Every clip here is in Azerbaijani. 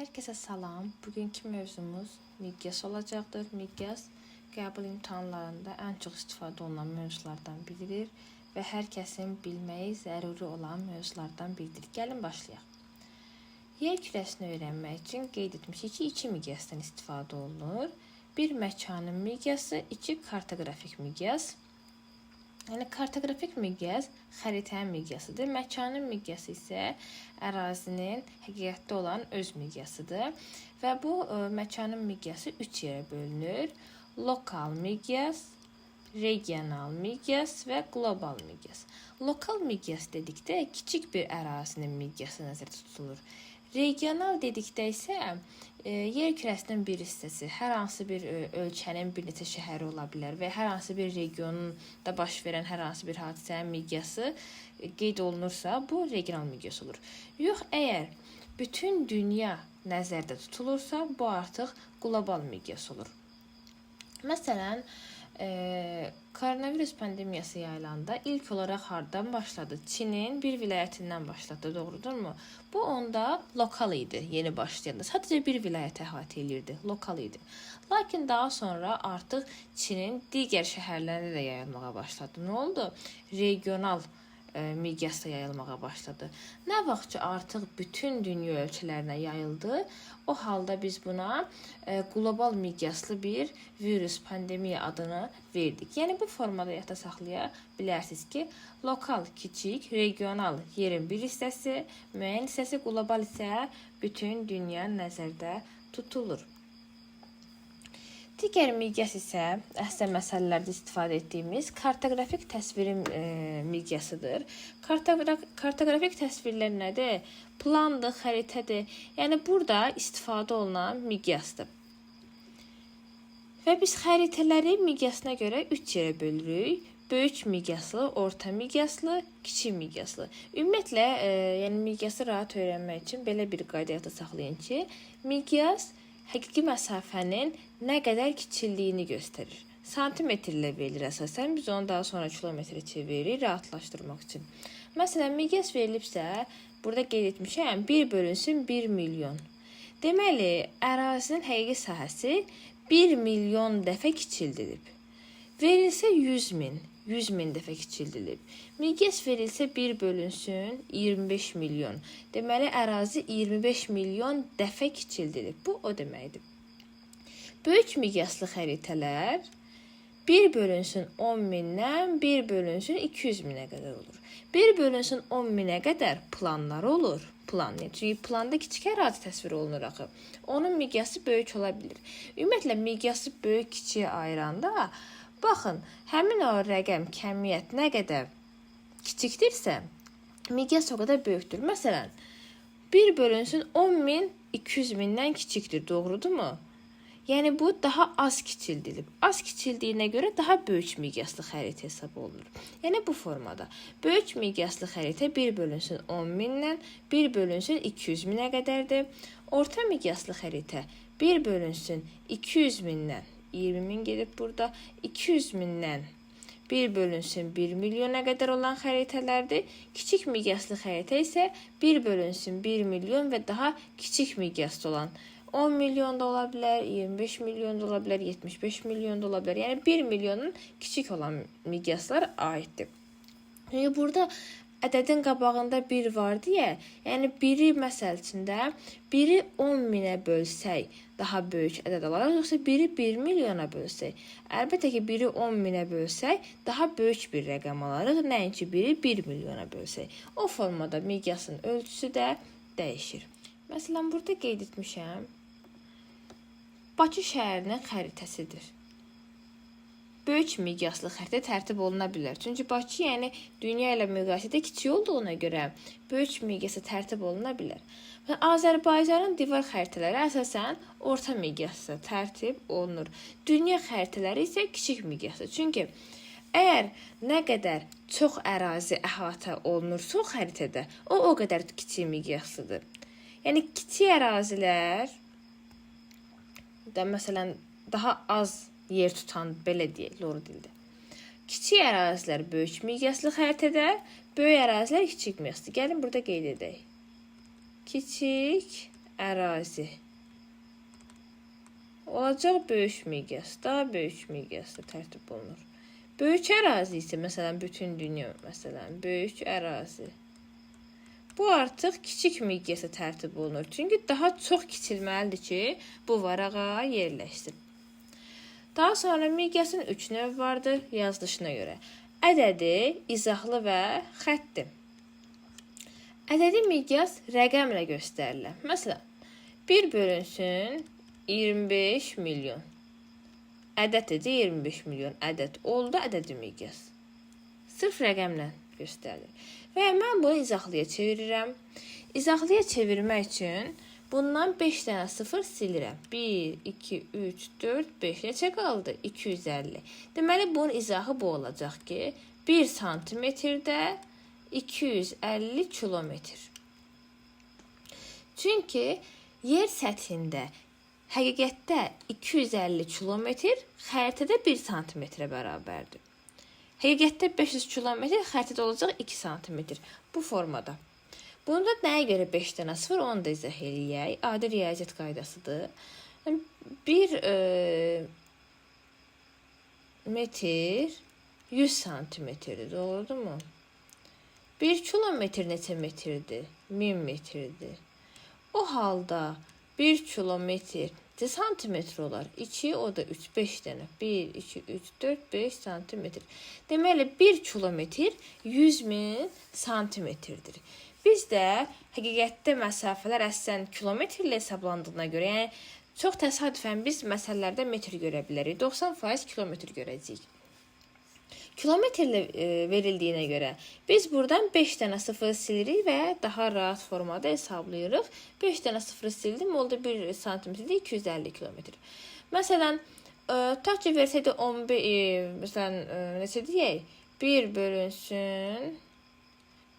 Hər kəsə salam. Bugünkü mövzumuz miqyas olacaqdır. Miqyas qəbul imtahanlarında ən çox istifadə olunan mövzulardan biridir və hər kəsin bilməyi zəruri olan mövzulardan biridir. Gəlin başlayaq. Yer kürəsini öyrənmək üçün qeyd etmişik ki, iki miqyasdan istifadə olunur. Bir məkanın miqyası, iki kartoqrafik miqyas. Yəni kartoqrafik miqyas xəritənin miqyasıdır. Məkanın miqyası isə ərazinin həqiqətdə olan öz miqyasıdır. Və bu məkanın miqyası 3 yerə bölünür. Lokal miqyas, regional miqyas və qlobal miqyas. Lokal miqyas dedikdə kiçik bir ərazinin miqyası nəzərdə tutulur. Regional dedikdə isə yer kürəsinin bir hissəsi, hər hansı bir ölkənin bir neçə şəhəri ola bilər və hər hansı bir regionda baş verən hər hansı bir hadisənin miqyası qeyd olunursa, bu regional miqyas olur. Yox, əgər bütün dünya nəzərdə tutulursa, bu artıq qlobal miqyas olur. Məsələn, koronavirus pandemiyası yayılanda ilk olaraq hardan başladı? Çinin bir vilayətindən başladı, doğrudurmu? Bu onda lokal idi, yeni başlayanda. Sadəcə bir vilayəti əhatə eləyirdi, lokal idi. Lakin daha sonra artıq Çinin digər şəhərlərinə də yayılmağa başladı. Nə oldu? Regional miqyasda yayılmağa başladı. Nə vaxt ki artıq bütün dünya ölkələrinə yayıldı, o halda biz buna qlobal miqyaslı bir virus pandemiya adını verdik. Yəni bu formada yadda saxlaya bilərsiniz ki, lokal kiçik, regional yerin bir hissəsi, müəyyən hissəsi, qlobal isə bütün dünya nəzərdə tutulur. Digər miqyas isə əslən məsələlərdə istifadə etdiyimiz kartoqrafik təsvirin miqyasıdır. Kartoqrafik təsvirlər nədir? Plandır, xəritədir. Yəni burada istifadə olunan miqyasdır. Və biz xəritələri miqyasına görə 3 yerə bölürük. Böyük miqyaslı, orta miqyaslı, kiçik miqyaslı. Ümumiyyətlə, yəni miqyası rahat öyrənmək üçün belə bir qayda yadda saxlayın ki, miqyas həqiqi məsafənin nə qədər kiçildiyini göstərir. Santimetrlə verilir əsasən. Biz onu daha sonra kilometrə çeviririk rahatlaşdırmaq üçün. Məsələn, miqyas verilibsə, burada qeyd etmişəm, 1 bölünsün 1 milyon. Deməli, ərazinin həqiqi sahəsi 1 milyon dəfə kiçildilib. Verilsə 100 min, 100 min dəfə kiçildilib. Miqyas verilsə 1 bölünsün 25 milyon. Deməli, ərazi 25 milyon dəfə kiçildilib. Bu o deməkdir. Böyük miqyaslı xəritələr 1 bölünsün 10 mindən 1 bölünsün 200 minə qədər olur. 1 bölünsün 10 minə qədər planlar olur. Plan. Çünki planda kiçik ərazi təsvir olunur axı. Onun miqyası böyük ola bilir. Ümumiyyətlə, miqyası böyük kiçiyə ayıranda baxın, həmin o rəqəm, kəmiyyət nə qədər kiçikdirsə, miqyas o qədər böyükdür. Məsələn, 1 bölünsün 10 min 200 mindən kiçikdir, doğrudurmu? Yəni bu daha az kiçildilib. Az kiçildiyinə görə daha böyük miqyaslı xəritə hesab olunur. Yəni bu formada. Böyük miqyaslı xəritə 1 bölünsün 10 mindən 1 bölünsün 200 minə qədərdir. Orta miqyaslı xəritə 1 bölünsün 200 mindən 20 min gedib burada 200 mindən 1 bölünsün 1 milyona qədər olan xəritələrdir. Kiçik miqyaslı xəritə isə 1 bölünsün 1 milyon və daha kiçik miqyaslı olan 10 milyon da ola bilər, 25 milyon da ola bilər, 75 milyon da ola bilər. Yəni 1 milyonun kiçik olan miqyaslar aiddir. Çünki burada ədədin qabağında 1 var deyə, yəni biri məsəl üçün də biri 10 minə bölsək daha böyük ədəd alarıq, yoxsa biri 1 milyona bölsək? Əlbəttə ki, biri 10 minə bölsək daha böyük bir rəqəm alarıq, nəinki biri 1 milyona bölsək. O formada miqyasın ölçüsü də dəyişir. Məsələn, burada qeyd etmişəm, Bakı şəhərinin xəritəsidir. Böyük miqyaslı xəritə tərtib oluna bilər. Çünki Bakı, yəni dünya ilə müqayisədə kiçik olduğuna görə böyük miqyasda tərtib oluna bilər. Və Azərbaycanın divar xəritələri əsasən orta miqyasda tərtib olunur. Dünya xəritələri isə kiçik miqyasda. Çünki əgər nə qədər çox ərazi əhatə olunursa o xəritədə, o qədər kiçik miqyaslıdır. Yəni kiçik ərazilər də məsələn daha az yer tutan, belə deyək, loru dildə. Kiçik ərazilər böyük miqyaslı xəritədə, böyük ərazilər kiçik miqyaslı. Gəlin burada qeyd edək. Kiçik ərazi olacaq böyük miqyasda, böyük miqyasda tərtib olunur. Böyük ərazi isə, məsələn, bütün dünya, məsələn, böyük ərazi. Bu artıq kiçik miqyasda tərtib olunur. Çünki daha çox kiçilməlidir ki, bu varağa yerləşsin. Daha sonra miqyasın 3 növ vardır yazılışına görə. Ədədi, izahlı və xətti. Ədədi miqyas rəqəmlə göstərilir. Məsələn, 1 bölünsün 25 milyon. Ədəd dedi 25 milyon ədəd oldu ədədi miqyas. Sırf rəqəmlə göstərilir. Və mən bunu izahlıya çevirirəm. İzahlıya çevirmək üçün bundan 5 dənə 0 silirəm. 1, 2, 3, 4, 5. Neçə qaldı? 250. Deməli, bunun izahı bu olacaq ki, 1 santimetrdə 250 kilometr. Çünki yer səthində həqiqətdə 250 kilometr xəritədə 1 santimetrə bərabərdir. Həqiqətdə 500 kilometr xəritədə olacaq 2 santimetr. Bu formada. Bunda nəyə görə 5 dənə 0 onu da izah eləyək. Adi riyaziyyat qaydasıdır. 1 metr 100 santimetrdir. Doğrudurmu? 1 kilometr neçə metrdir? 1000 metrdir. O halda 1 kilometr neçə santimetr olar? 2, o da 3, 5 dənə. 1, 2, 3, 4, 5 santimetr. Deməli, 1 kilometr 100 min santimetrdir. Biz də həqiqətdə məsafələr əslən kilometrlə hesablandığına görə, yəni çox təsadüfən biz məsələlərdə metr görə bilərik. 90% kilometr görəcəyik. Kilometrlə verildiyinə görə biz buradan 5 dənə 0 silirik və daha rahat formada hesablayırıq. 5 dənə 0 sildim, oldu 1 santimetrdə 250 kilometr. Məsələn, tutaq ki, versəydi 11, məsələn, neçə deyək? 1 bölünsün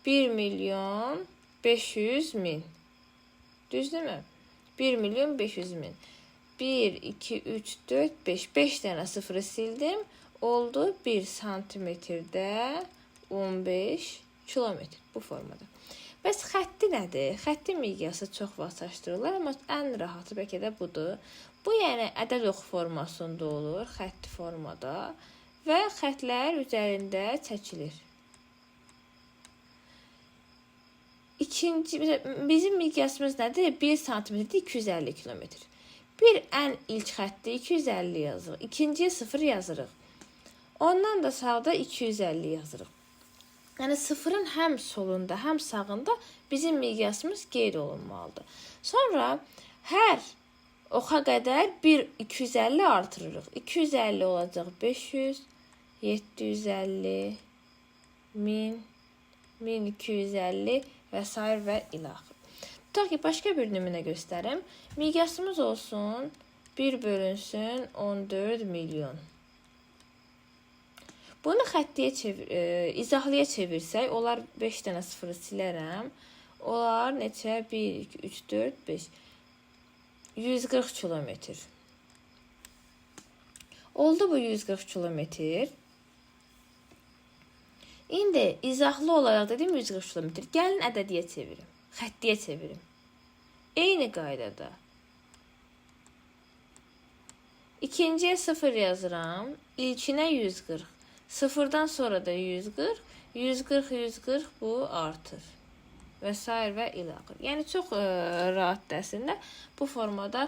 1 milyon 500 min. Düzdürmü? 1 milyon 500 min. 1, 2, 3, 4, 5. 5 dənə 0 sildim. Oldu 1 santimetrdə 15 kilometr bu formada. Bəs xətti nədir? Xətti miqyası çox vaxt çaşdırırlar, amma ən rahatı bəlkə də budur. Bu, yəni ədəd oxu formasında olur, xətti formada və xətlər üzərində çəkilir. İkinci, bizim miqyasımız nədir? 1 santimetrdə 250 kilometr. Bir ən ilk xətti 250 yazırıq. İkinciyə 0 yazırıq. Ondan da sağda 250 yazırıq. Yəni sıfırın həm solunda, həm sağında bizim miqyasımız qeyd olunmalıdır. Sonra hər oxa qədər bir 250 artırırıq. 250 olacaq 500, 750, 1000, 1250 və sair və ilaxır. Tutaq ki, başqa bir nümunə göstərim. Miqyasımız olsun 1 bölünsün 14 milyon. Bunu xəttiyə çevir, izahlıya çevirsək, olar 5 dənə sıfırı silərəm. Olar neçə? 1, 2, 3, 4, 5. 140 kilometr. Oldu bu 140 kilometr. İndi izahlı olaraq dedim 140 kilometr. Gəlin ədədiyə çevirim. Xəttiyə çevirim. Eyni qaydada. İkinciyə 0 yazıram. İlkinə 140. Sıfırdan sonra da 140. 140, 140 bu artır. Və sair və ilaxır. Yəni çox rahatdır əslində bu formada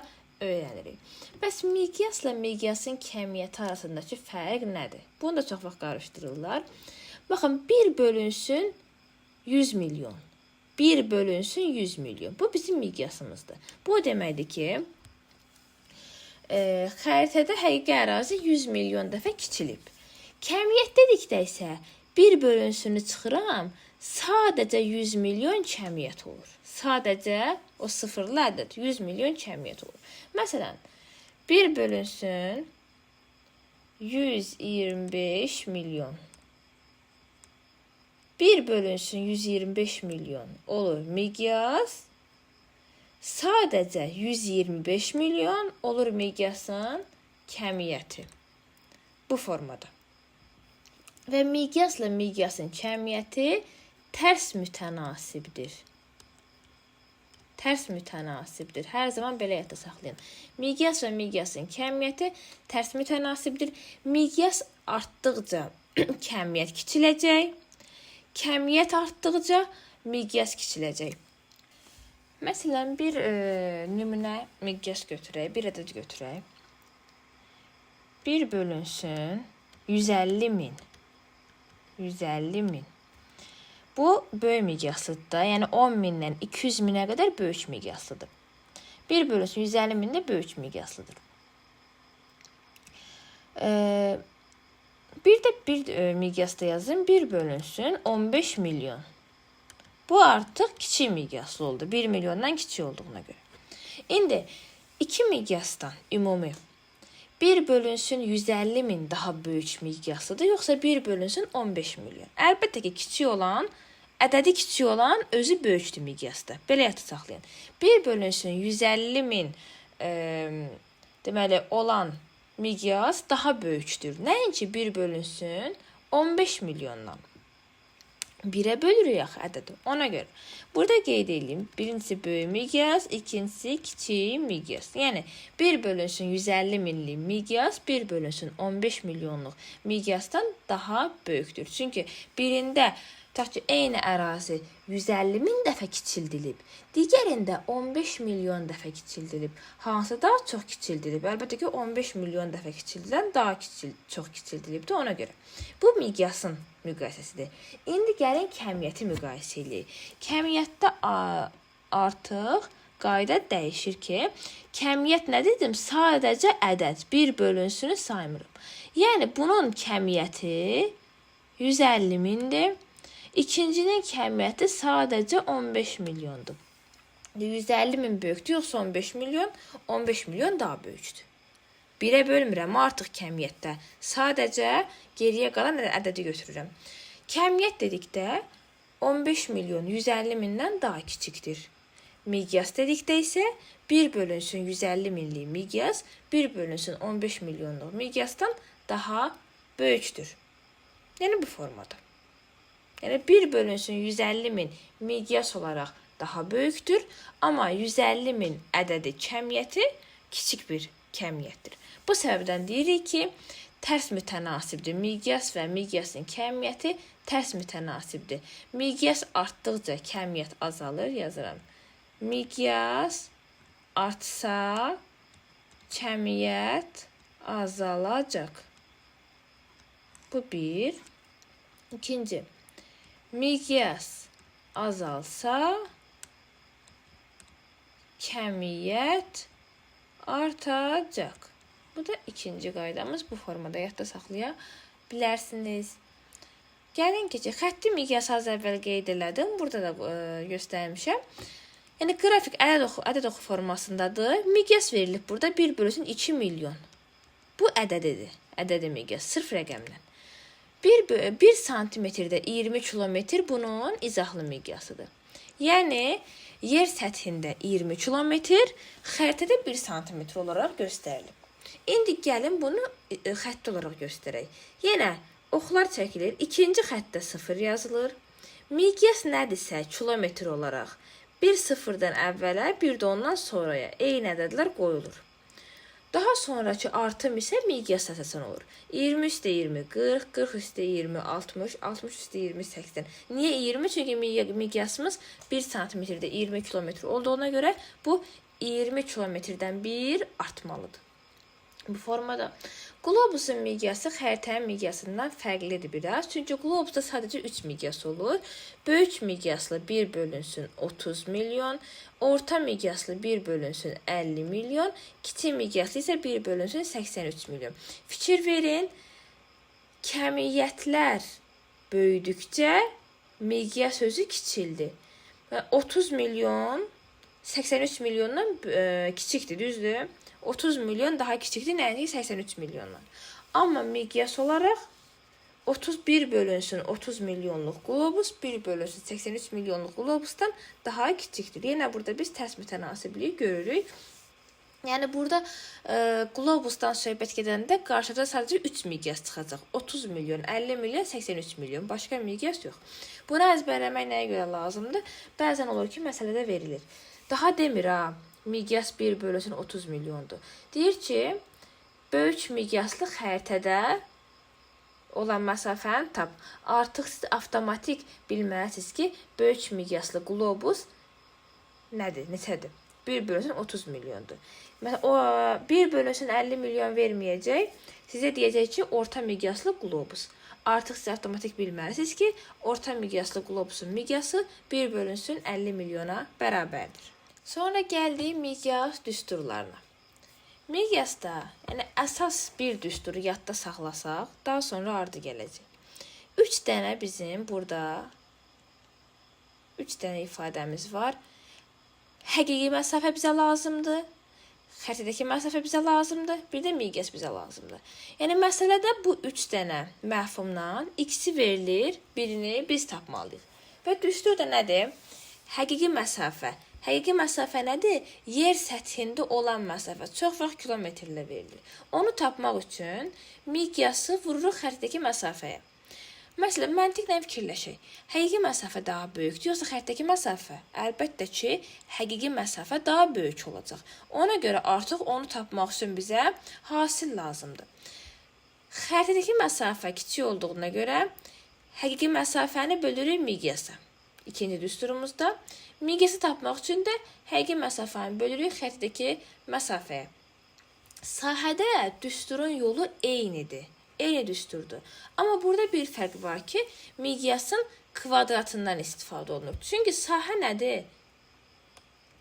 öyrənirik. Bəs miqyasla miqyasın kəmiyyəti arasındakı fərq nədir? Bunu da çox vaxt qarışdırırlar. Baxın, 1 bölünsün 100 milyon. 1 bölünsün 100 milyon. Bu bizim miqyasımızdır. Bu o deməkdir ki, xəritədə həqiqi ərazi 100 milyon dəfə kiçilib. Kəmiyyət dedikdə isə 1 bölünsünü çıxıram, sadəcə 100 milyon kəmiyyət olur. Sadəcə o sıfırlı ədəd 100 milyon kəmiyyət olur. Məsələn, 1 bölünsün 125 milyon. 1 bölünsün 125 milyon olur miqyas. Sadəcə 125 milyon olur miqyasın kəmiyyəti. Bu formada. Və miqyasla miqyasın kəmiyyəti tərs mütənasibdir. Tərs mütənasibdir. Hər zaman belə yadda saxlayın. Miqyas və miqyasın kəmiyyəti tərs mütənasibdir. Miqyas artdıqca kəmiyyət kiçiləcək. Kəmiyyət artdıqca miqyas kiçiləcək. Məsələn, bir nümunə miqyas götürək, bir ədəd götürək. 1 bölünsün 150 min. 150 min. Bu böyük miqyaslıdır da. Yəni 10 mindən 200 minə qədər böyük miqyaslıdır. 1 bölünsün 150 min də böyük miqyaslıdır. Bir də bir miqyasda yazın. 1 bölünsün 15 milyon. Bu artıq kiçik miqyaslı oldu. 1 milyondan kiçik olduğuna görə. İndi 2 miqyasdan ümumi 1 bölünsün 150 min daha böyük miqyaslıdır, yoxsa 1 bölünsün 15 milyon? Əlbəttə ki, kiçik olan, ədədi kiçik olan özü böyükdür miqyasda. Belə yadda saxlayın. 1 bölünsün 150 min deməli olan miqyas daha böyükdür. Nəinki 1 bölünsün 15 milyondan. 1-ə bölürük axı ədədi. Ona görə. Burada qeyd edeyim. Birincisi böyük miqyas, ikincisi kiçik miqyas. Yəni 1 bölünsün 150 minlik miqyas 1 bölünsün 15 milyonluq miqyasdan daha böyükdür. Çünki birində tutaq ki, eyni ərazi 150 min dəfə kiçildilib, digərində 15 milyon dəfə kiçildilib. Hansı daha çox kiçildilib? Əlbəttə ki, 15 milyon dəfə kiçildilən daha çox kiçildilibdir ona görə. Bu miqyasın müqayisəsidir. İndi gəlin kəmiyyəti müqayisə eləyək. Kəmiyyətdə artıq qayda dəyişir ki, kəmiyyət nə dedim? Sadəcə ədəd, 1 bölünsünü saymırım. Yəni bunun kəmiyyəti 150 mindir. İkincinin kəmiyyəti sadəcə 15 milyondur. 150 min böyükdür, yoxsa 15 milyon? 15 milyon daha böyükdür. 1-ə bölmürəm artıq kəmiyyətdə. Sadəcə geriyə qalan ədədi götürürəm. Kəmiyyət dedikdə 15 milyon 150 mindən daha kiçikdir. Miqyas dedikdə isə 1 bölünsün 150 minlik miqyas 1 bölünsün 15 milyonluq miqyasdan daha böyükdür. Yəni bu formada. Yəni 1 bölünsün 150 min miqyas olaraq daha böyükdür, amma 150 min ədədi kəmiyyəti kiçik bir kəmiyyətdir. Bu səbəbdən deyirik ki, tərs mütənasibdir. Miqyas və miqyasın kəmiyyəti tərs mütənasibdir. Miqyas artdıqca kəmiyyət azalır, yazıram. Miqyas artsa kəmiyyət azalacaq. Bu bir. İkinci. Miqyas azalsa kəmiyyət artacaq. Bu da ikinci qaydamız. Bu formada yadda saxlaya bilərsiniz. Gəlin keçək. Xətti miqyası az əvvəl qeyd elədim. Burada da göstərmişəm. Yəni qrafik ədəd oxu formasındadır. Miqyas verilib burada 1 bölünsün 2 milyon. Bu ədədidir. Ədədi miqyas sırf rəqəmlə. 1 santimetrdə 20 kilometr bunun izahlı miqyasıdır. Yəni yer səthində 20 kilometr, xəritədə 1 santimetr olaraq göstərilib. İndi gəlin bunu xətti olaraq göstərək. Yenə oxlar çəkilir. İkinci xəttdə 0 yazılır. Miqyas nədirsə kilometr olaraq bir sıfırdan əvvələ, bir də ondan sonraya eyni ədədlər qoyulur. Daha sonrakı artım isə miqyas əsasən olur. 20 üstə 20, 40, 40 üstə 20, 60, 60 üstə 20, 80. Niyə 20? Çünki miqyasımız 1 santimetrdə 20 kilometr olduğuna görə bu 20 kilometrdən bir artmalıdır. Bu formada qlobusun miqyası xəritənin miqyasından fərqlidir biraz. Çünki qlobusda sadəcə 3 miqyas olur. Böyük miqyaslı 1 bölünsün 30 milyon, orta miqyaslı 1 bölünsün 50 milyon, kiçik miqyaslı isə 1 bölünsün 83 milyon. Fikir verin, kəmiyyətlər böyüdükcə miqyas özü kiçildi. 30 milyon 83 milyondan kiçikdir, düzdür? 30 milyon daha kiçikdir, nəinki 83 milyondan. Amma miqyas olaraq 31 bölünsün 30 milyonluq qlobus 1 bölünsün 83 milyonluq qlobusdan daha kiçikdir. Yenə burada biz tərs mütənasibliyi görürük. Yəni burada qlobusdan söhbət gedəndə qarşıda sadəcə 3 miqyas çıxacaq. 30 milyon, 50 milyon, 83 milyon. Başqa miqyas yox. Bunu əzbərləmək nəyə görə lazımdır? Bəzən olur ki, məsələdə verilir. Daha demir ha, miqyas 1 bölünsün 30 milyondur. Deyir ki, böyük miqyaslı xəritədə olan məsafəni tap. Artıq siz avtomatik bilməlisiniz ki, böyük miqyaslı qlobus nədir, neçədir? 1 bölünsün 30 milyondur. Məsələn, o 1 bölünsün 50 milyon verməyəcək. Sizə deyəcək ki, orta miqyaslı qlobus. Artıq siz avtomatik bilməlisiniz ki, orta miqyaslı qlobusun miqyası 1 bölünsün 50 milyona bərabərdir. Sonra gəldik miqyas düsturlarına. Miqyasda, yəni əsas bir düsturu yadda saxlasaq, daha sonra ardı gələcək. 3 dənə bizim burada 3 dənə ifadəmiz var. Həqiqi məsafə bizə lazımdır. Xəritədəki məsafə bizə lazımdır. Bir də miqyas bizə lazımdır. Yəni məsələdə bu 3 dənə məfhumdan ikisi verilir, birini biz tapmalıyıq. Və düstur da nədir? Həqiqi məsafə. Həqiqi məsafə nədir? Yer səthində olan məsafə. Çox vaxt kilometrlə verilir. Onu tapmaq üçün miqyası vururuq xəritədəki məsafəyə. Məsələn, məntiqlə fikirləşək. Həqiqi məsafə daha böyükdür, yoxsa xəritədəki məsafə? Əlbəttə ki, həqiqi məsafə daha böyük olacaq. Ona görə artıq onu tapmaq üçün bizə hasil lazımdır. Xəritədəki məsafə kiçik olduğuna görə həqiqi məsafəni bölürük miqyasa. İkinci düsturumuzda miqyası tapmaq üçün də həqiqi məsafəni bölürük xəritədəki məsafəyə. Sahədə düsturun yolu eynidir. Eyni düsturdur. Amma burada bir fərq var ki, miqyasın kvadratından istifadə olunur. Çünki sahə nədir?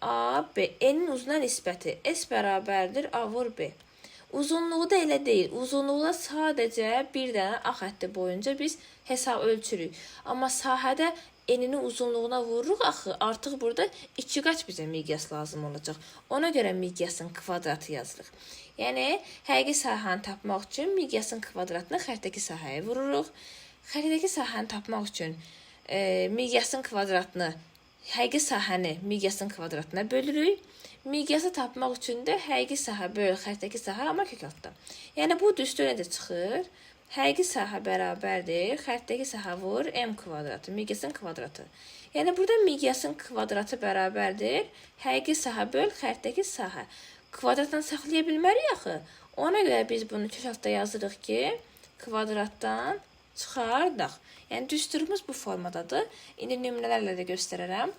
A, B. N-in uzuna nisbəti S bərabərdir A vur B. Uzunluğu da elə deyil. Uzunluğu da sadəcə bir dənə A xətti boyunca biz hesab ölçürük. Amma sahədə enini uzunluğuna vururuq axı, artıq burada 2 qat bizə miqyas lazım olacaq. Ona görə miqyasın kvadratı yazırıq. Yəni, həqiqi sahəni tapmaq üçün miqyasın kvadratını xəritədəki sahəyə vururuq. Xəritədəki sahəni tapmaq üçün miqyasın kvadratını, həqiqi sahəni miqyasın kvadratına bölürük. Miqyası tapmaq üçün də həqiqi sahə böl xəritədəki sahə, amma kök altda. Yəni, bu düstur necə çıxır? Həqiqi sahə bərabərdir. Xəritədəki sahə vur m kvadratı, miqyasın kvadratı. Yəni, burada miqyasın kvadratı bərabərdir. Həqiqi sahə böl xəritədəki sahə. Kvadratdan saxlaya bilmərik axı. Ona görə biz bunu kök altda yazırıq ki, kvadratdan çıxardaq. Yəni, düsturumuz bu formadadır. İndi nümunələrlə də göstərərəm.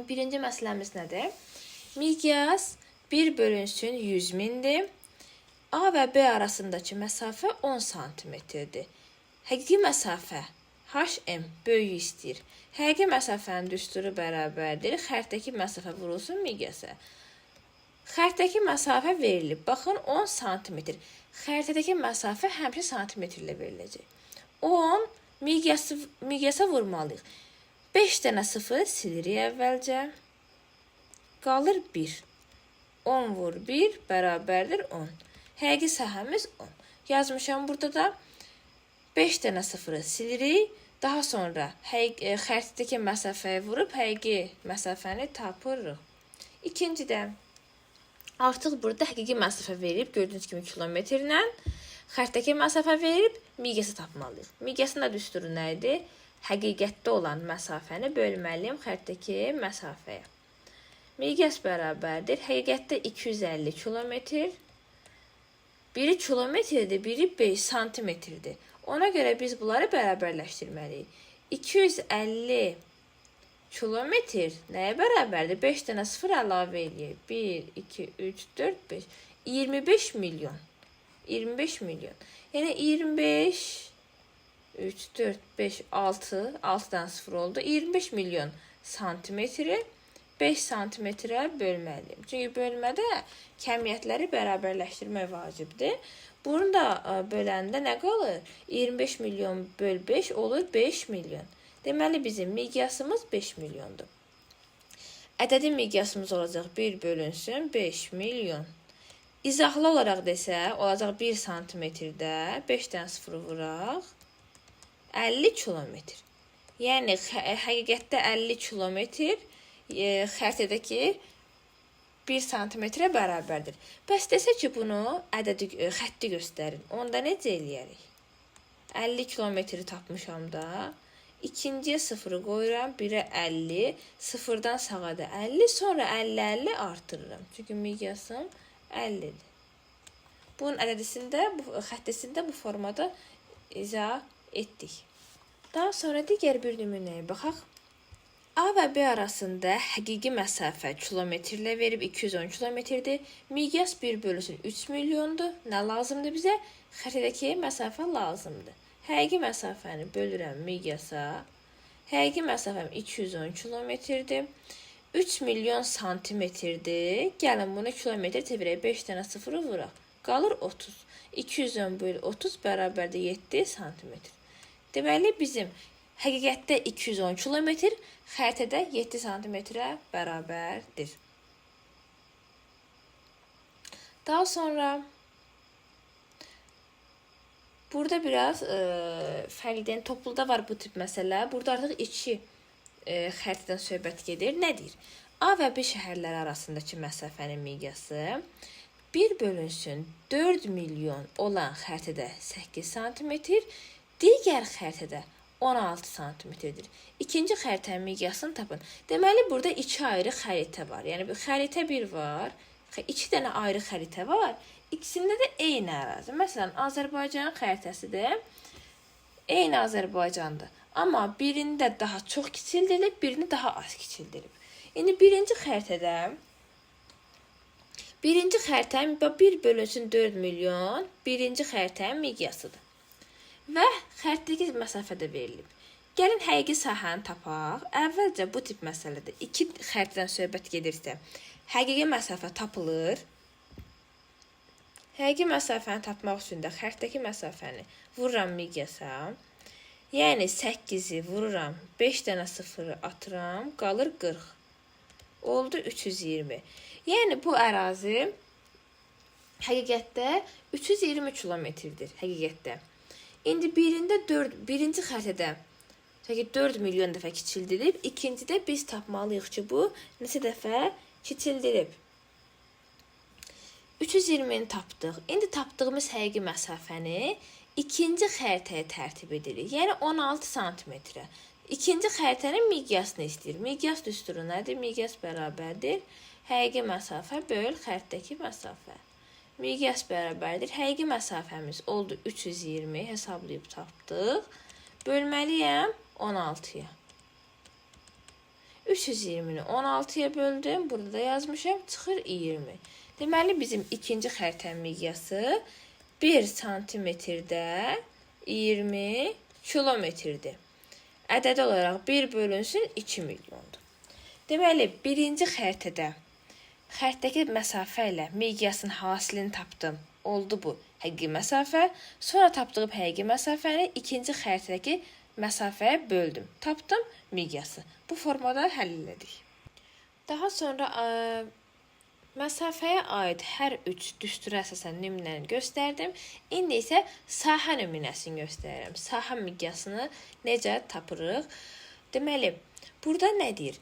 Birinci məsələmiz nədir? Miqyas 1 bölünsün 100 mindir. A və B arasındakı məsafə 10 santimetrdir. Həqiqi məsafə HM böyüyü istəyir. Həqiqi məsafənin düsturu bərabərdir. Xəritədəki məsafə vurulsun miqyasa. Xəritədəki məsafə verilib. Baxın, 10 santimetr. Xəritədəki məsafə həmişə santimetrlə veriləcək. 10 miqyasa vurmalıyıq. 5 dənə sıfırı silirik əvvəlcə. Qalır 1. 10 vur 1 bərabərdir 10. Həqiqi sahəmiz 10. Yazmışam burada da. 5 dənə sıfırı silirik. Daha sonra xəritədəki məsafəyə vurub həqiqi məsafəni tapırıq. İkincidə artıq burada həqiqi məsafə verib, gördüyünüz kimi kilometrlə. Xəritədəki məsafə verib, miqyası tapmalıyıq. Miqyasın da düsturu nə idi? Həqiqətdə olan məsafəni bölməliyim xəritədəki məsafəyə. Miqyas bərabərdir. Həqiqətdə 250 kilometr. Biri kilometrdir, biri 5 santimetrdir. Ona görə biz bunları bərabərləşdirməliyik. 250 kilometr nəyə bərabərdir? 5 dənə sıfır əlavə eləyək. 1, 2, 3, 4, 5. 25 milyon. 25 milyon. Yəni 25, 3, 4, 5, 6, 6 dənə sıfır oldu. 25 milyon santimetri 5 santimetrə bölməliyim. Çünki bölmədə kəmiyyətləri bərabərləşdirmək vacibdir. Bunu da böləndə nə qalır? 25 milyon böl 5 olur 5 milyon. Deməli, bizim miqyasımız 5 milyondur. Ədədi miqyasımız olacaq 1 bölünsün 5 milyon. İzahlı olaraq desə, olacaq 1 santimetrdə 5 dənə sıfırı vuraq 50 kilometr. Yəni, həqiqətdə 50 kilometr xəritədəki 1 santimetrə bərabərdir. Bəs desə ki, bunu ədədi, xətti göstərin. Onda necə eləyərik? 50 kilometri tapmışam da. İkinciyə 0-ı qoyuram, 1-ə 50, 0-dan sağa da 50, sonra 50-50 artırıram. Çünki miqyasım 50-dir. Bunun ədədisində, bu xəttisində bu formada izah etdik. Daha sonra digər bir nümunəyə baxaq. A və B arasında həqiqi məsafə kilometrlə verib 210 kilometrdir. Miqyas 1 bölünsün 3 milyondur. Nə lazımdır bizə? Xəritədəki məsafə lazımdır. Həqiqi məsafəni bölürəm miqyasa. Həqiqi məsafəm 210 kilometrdir. 3 milyon santimetrdir. Gəlin bunu kilometr çevirək. 5 dənə sıfırı vuraq. Qalır 30. 210 bölü 30 bərabərdir 7 santimetr. Deməli bizim həqiqətdə 210 kilometr, xəritədə 7 santimetrə bərabərdir. Daha sonra burada biraz fərqli, yəni topluda var bu tip məsələ. Burada artıq iki xəritədən söhbət gedir. Nə deyir? A və B şəhərləri arasındakı məsafənin miqyası 1 bölünsün 4 milyon olan xəritədə 8 santimetr, digər xəritədə 16 santimetrdir. İkinci xəritənin miqyasını tapın. Deməli, burada iki ayrı xəritə var. Yəni, bir xəritə 1 var, iki dənə ayrı xəritə var. İkisində də eyni ərazi. Məsələn, Azərbaycanın xəritəsidir. Eyni Azərbaycandır. Amma birində daha çox kiçildilib, birini daha az kiçildilib. İndi birinci xəritədə birinci xəritənin 1 bölünsün 4 milyon birinci xəritənin miqyasıdır. Və xəritədəki məsafə də verilib. Gəlin həqiqi sahəni tapaq. Əvvəlcə bu tip məsələdə iki xəritədən söhbət gedirsə, həqiqi məsafə tapılır. Həqiqi məsafəni tapmaq üçün də xəritədəki məsafəni vururam miqyasa. Yəni 8-i vururam, 5 dənə sıfırı atıram, qalır 40. Oldu 320. Yəni bu ərazi həqiqətdə 320 kilometrdir həqiqətdə. İndi birində 4, birinci xəritədə 4 milyon dəfə kiçildilib, ikincidə biz tapmalıyıq ki, bu neçə dəfə kiçildilib. 320-ni tapdıq. İndi tapdığımız həqiqi məsafəni ikinci xəritəyə tərtib edirik. Yəni 16 santimetrə. İkinci xəritənin miqyasını istəyir. Miqyas düsturu nədir? Miqyas bərabərdir həqiqi məsafə böl xəritədəki məsafə. Miqyas bərabərdir. Həqiqi məsafəmiz oldu 320, hesablayıb tapdıq. Bölməliyəm 16-ya. 320-ni 16-ya böldüm. Burada da yazmışam. Çıxır 20. Deməli, bizim ikinci xəritənin miqyası 1 santimetrdə 20 kilometrdir. Ədədi olaraq 1 bölünsün 2 milyondur. Deməli, birinci xəritədə xəritədəki məsafə ilə miqyasın hasilini tapdım. Oldu bu həqiqi məsafə. Sonra tapdığım həqiqi məsafəni ikinci xəritədəki məsafəyə böldüm. Tapdım miqyası. Bu formada həll elədik. Daha sonra məsafəyə aid hər üç düstura əsasən nümunəni göstərdim. İndi isə sahə nümunəsini göstərirəm. Sahə miqyasını necə tapırıq? Deməli, burada nə deyir?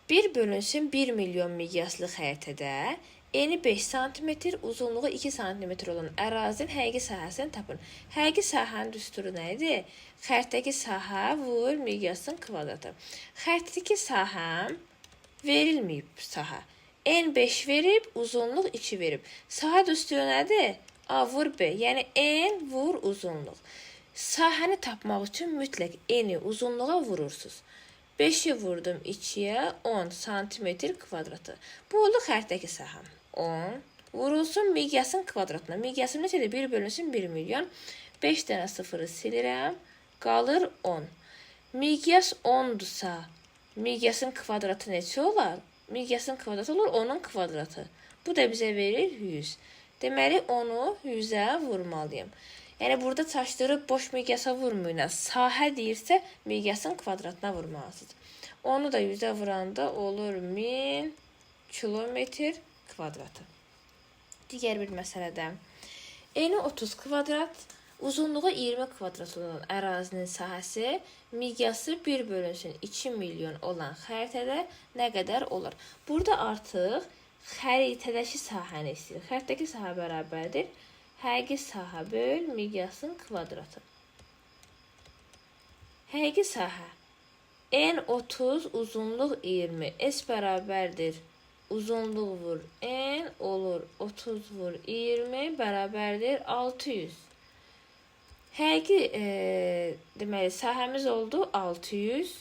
1 bölünsün 1 milyon miqyaslı xəritədə eni 5 sm, uzunluğu 2 sm olan ərazinin həqiqi sahəsini tapın. Həqiqi sahənin düsturu nə idi? Xəritədəki sahə vur miqyasın kvadratı. Xəritədəki sahəm verilməyib sahə. En 5 verib, uzunluq 2 verib. Sahə düsturu nədir? A vur B. Yəni en vur uzunluq. Sahəni tapmaq üçün mütləq eni uzunluğa vurursunuz. 5-i vurdum 2-yə 10 santimetr kvadratı. Bu oldu xəritədəki sahəm. 10 vurulsun miqyasın kvadratına. Miqyasım neçədir? 1 bölünsün 1 milyon. 5 dənə sıfırı silirəm. Qalır 10. Miqyas 10-dursa, miqyasın kvadratı neçə olar? Miqyasın kvadratı olur 10-un kvadratı. Bu da bizə verir 100. Deməli, 10-u 100-ə vurmalıyım. Yəni, burada çaşdırıb boş miqyasa vurmayın. Sahə deyirsə, miqyasın kvadratına vurmalısınız. Onu da 100-ə vuranda olur 1000 kilometr kvadratı. Digər bir məsələdə eni 30 kvadrat, uzunluğu 20 kvadrat olan ərazinin sahəsi miqyası 1 bölünsün 2 milyon olan xəritədə nə qədər olar? Burada artıq xəritədəki sahəni istəyir. Xəritədəki sahə bərabərdir həqiqi sahə böl miqyasın kvadratı. Həqiqi sahə. N 30, uzunluq 20. S bərabərdir. Uzunluq vur N olur 30 vur 20 bərabərdir 600. Həqiqi deməli sahəmiz oldu 600.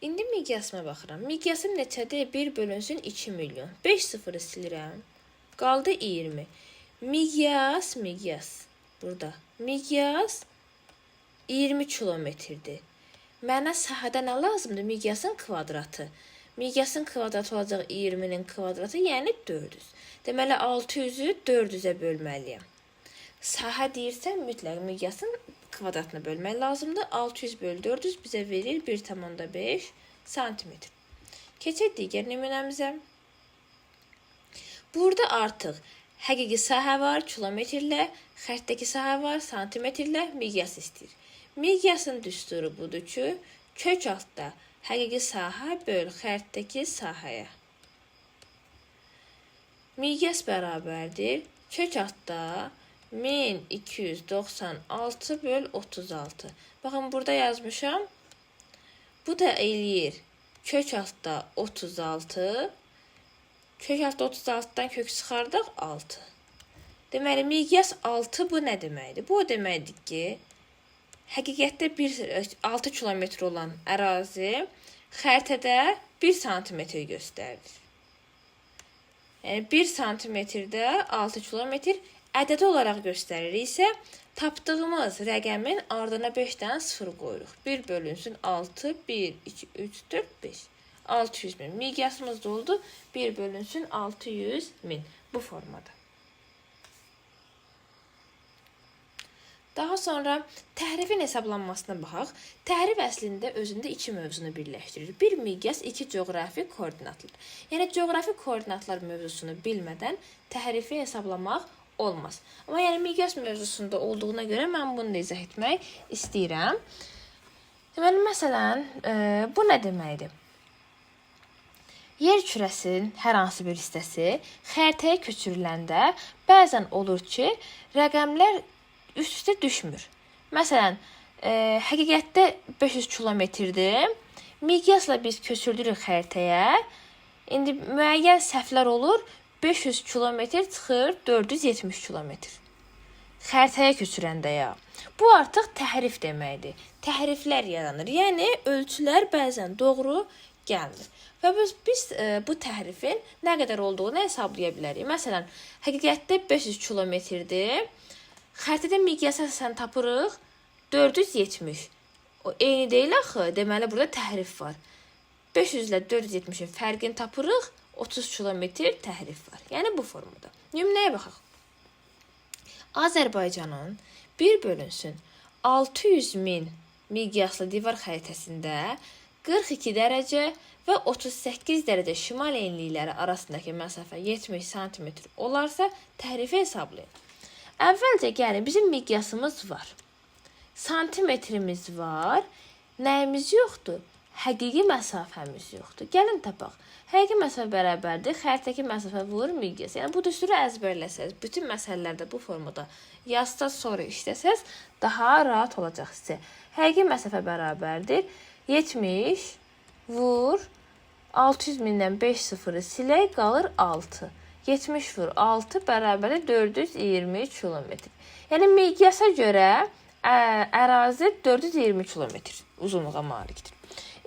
İndi miqyasıma baxıram. Miqyasım neçədir? 1 bölünsün 2 milyon. 5 sıfırı silirəm. Qaldı 20. Miqyas, miqyas. Burada. Miqyas 20 kilometrdir. Mənə sahədə nə lazımdır? Miqyasın kvadratı. Miqyasın kvadratı olacaq 20-nin kvadratı, yəni 400. Deməli 600-ü 400-ə bölməliyəm. Sahə deyirsə mütləq miqyasın kvadratına bölmək lazımdır. 600 böl 400 bizə verir 1,5 santimetr. Keçək digər nümunəmizə. Burada artıq həqiqi sahə var kilometrlə, xəttdəki sahə var santimetrlə, miqyas istəyir. Miqyasın düsturu budur ki, kök altda həqiqi sahə böl xəritdəki sahəyə. Miqyas bərabərdir. Kök altda 1296 böl 36. Baxın, burada yazmışam. Bu da eləyir. Kök altda 36. Kök altda 36-dan kök çıxardaq 6. Deməli, miqyas 6 bu nə deməkdir? Bu o deməkdir ki, həqiqətdə 6 kilometr olan ərazi xəritədə 1 santimetr göstərir. Yəni 1 santimetrdə 6 kilometr ədədi olaraq göstərir isə tapdığımız rəqəmin ardına 5 dənə sıfır qoyuruq. 1 bölünsün 6, 1, 2, 3, 4, 5. 600 min. Miqyasımız da oldu. 1 bölünsün 600 min bu formada. Daha sonra təhrifin hesablanmasına baxaq. Təhrif əslində özündə iki mövzunu birləşdirir. Bir miqyas, iki coğrafi koordinatlar. Yəni coğrafi koordinatlar mövzusunu bilmədən təhrifi hesablamaq olmaz. Amma yəni miqyas mövzusunda olduğuna görə mən bunu da izah etmək istəyirəm. Deməli, məsələn, bu nə deməkdir? Yer kürəsinin hər hansı bir hissəsi xəritəyə köçürüləndə bəzən olur ki, rəqəmlər üst-üstə düşmür. Məsələn, həqiqətdə 500 kilometrdir. Miqyasla biz köçürdürük xəritəyə. İndi müəyyən səhvlər olur. 500 kilometr çıxır 470 kilometr. Xəritəyə köçürəndə ya. Bu artıq təhrif deməkdir. Təhriflər yaranır. Yəni ölçülər bəzən doğru gəlmir. Və biz bu təhrifin nə qədər olduğunu hesablaya bilərik. Məsələn, həqiqətdə 500 kilometrdir. Xəritədə miqyasa əsasən tapırıq 470. O eyni deyil axı. Deməli burada təhrif var. 500 ilə 470-in fərqini tapırıq. 30 kilometr təhrif var. Yəni bu formada. Nümunəyə baxaq. Azərbaycanın 1 bölünsün 600 min miqyaslı divar xəritəsində 42 dərəcə və 38 dərəcə şimal enlikləri arasındakı məsafə 70 sm olarsa təhrifi hesablayın. Əvvəlcə gəlin, bizim miqyasımız var. Santimetrimiz var. Nəyimiz yoxdur? Həqiqi məsafəmiz yoxdur. Gəlin tapaq. Həqiqi məsafə bərabərdir. Xəritədəki məsafə vurur miqyas. Yəni bu düsturu əzbərləsəz, bütün məsələlərdə bu formada yazsaz, sonra işləsəz daha rahat olacaq sizə. Həqiqi məsafə bərabərdir. 70 vur 600 mindən 5 sıfırı silək, qalır 6. 70 vur 6 bərabərdir 420 kilometr. Yəni miqyasa görə ərazi 420 kilometr uzunluğa malikdir.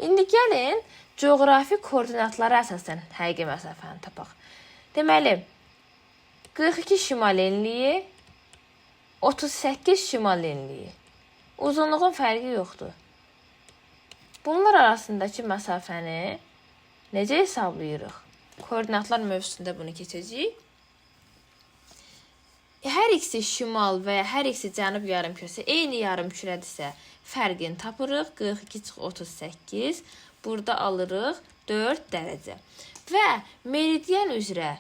İndi gəlin coğrafi koordinatlara əsasən həqiqi məsafəni tapaq. Deməli, 42 şimal enliyi, 38 şimal enliyi. Uzunluğun fərqi yoxdur. Bunlar arasındakı məsafəni necə hesablayırıq? Koordinatlar mövzusunda bunu keçəcəyik. Hər ikisi şimal və ya hər ikisi cənub yarımkürəsi eyni yarımkürədirsə, fərqini tapırıq. 42 çıx 38. Burada alırıq 4 dərəcə. Və meridian üzrə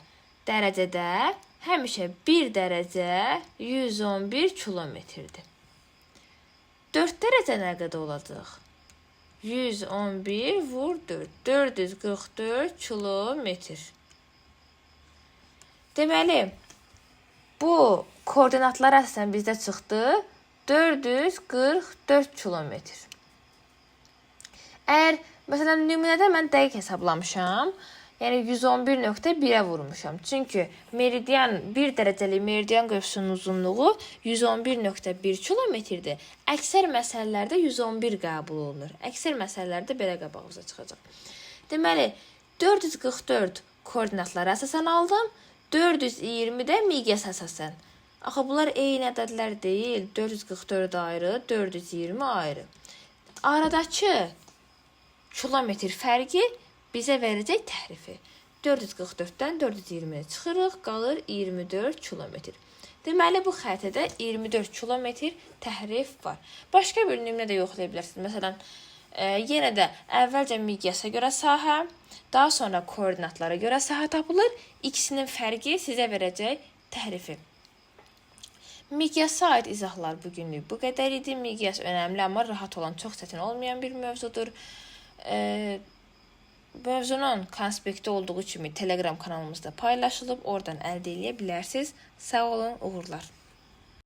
dərəcədə həmişə 1 dərəcə 111 kilometrdir. 4 dərəcə nə qədər olacaq? 111 vur 4. 444 kilometr. Deməli, bu koordinatlar əsasən bizdə çıxdı 444 kilometr. Əgər məsələn nümunədə mən dəqiq hesablamışam, yəni 111.1-ə vurmuşam. Çünki meridian 1 dərəcəlik meridian qövsünün uzunluğu 111.1 kilometrdir. Əksər məsələlərdə 111 qəbul olunur. Əksər məsələlərdə belə qabağımıza çıxacaq. Deməli, 444 koordinatlara əsasən aldım, 420 də miqyas əsasən. Axı bunlar eyni ədədlər deyil. 444 ayrı, 420 ayrı. Aradakı kilometr fərqi bizə verəcək təhrifi. 444-dən 420-ni çıxırıq, qalır 24 kilometr. Deməli, bu xəritədə 24 kilometr təhrif var. Başqa bir nümunə də yoxlaya bilərsiniz. Məsələn, yenə də əvvəlcə miqyasa görə sahə, daha sonra koordinatlara görə sahə tapılır. İkisinin fərqi sizə verəcək təhrifi. Miqyasa aid izahlar bugünlük bu qədər idi. Miqyas önəmli, amma rahat olan, çox çətin olmayan bir mövzudur. Mövzunun konspekti olduğu kimi Telegram kanalımızda paylaşılıb, oradan əldə eləyə bilərsiniz. Sağ olun, uğurlar.